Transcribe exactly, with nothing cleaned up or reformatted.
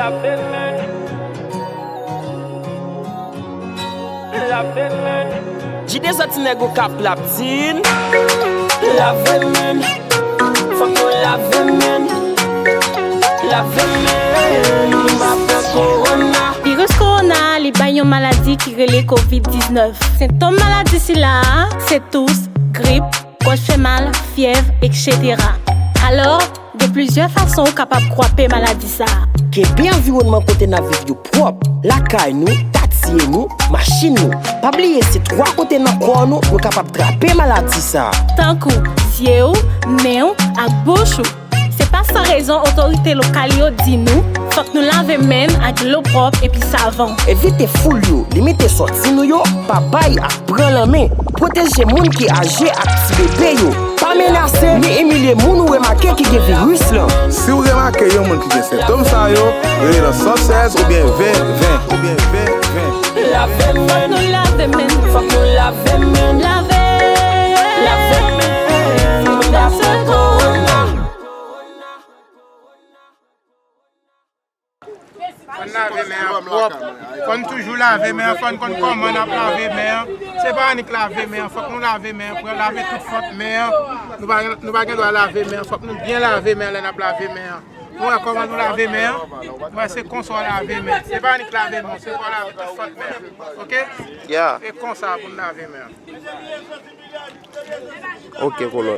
Lave men. Lave men. Jide sòti nèg ou k ap laptin. Lave men. Fòk nou lave men. Lave men. Nou pa pè kowona. Viris kowona, li bay yon maladi ki rele kovid diznèf. Sentòm maladi sila a, se tous, grip, gòj fè mal, fyèv, etsetera. Alò, gen plizyè fason ou kapab kwape maladi sa a. Kenbe anviwònman kote n ap viv yo pwòp, lakay nou, katye nou, machin nou. Pa bliye se twa kote nan kò nou nou kapab trape maladi sa a. Tankou zye w, men w ak bouch ou. Se pa san rezon otorite lokal yo di nou fòk nou lave men n ak dlo pwòp epi savon. Evite foul yo, limite sòti nou yo, pa bay ak pran lanmen. Pwoteje moun ki aje ak ti bebe yo. Pa menase ni imilye moun ou remake ki gen viris lan. Si w remake yon moun ki gen sentòm sa yo, rele nan san sèz oubyen ven ven oubyen ven ven. Lave men. Fòk nou lave men. Lave. Lave men. Fò n lave men an pwòp. Fò n toujou lave men an. Fò n konn kòman n ap lave men an. Se pa annik lave men an. Fòk nou lave men an. Pou lave tout fòt men an. Nou pa, nou pa gen dwa lave men an. Fòk nou byen lave men an lè n ap lave men an. Nou wè kòman nou lave men an? Mwen se konsa w lave men. Se pa annik lave men, se pou w lave tout fòt men an. Oke? Yeah. E konsa pou n lave men an. Ok, kolonèl.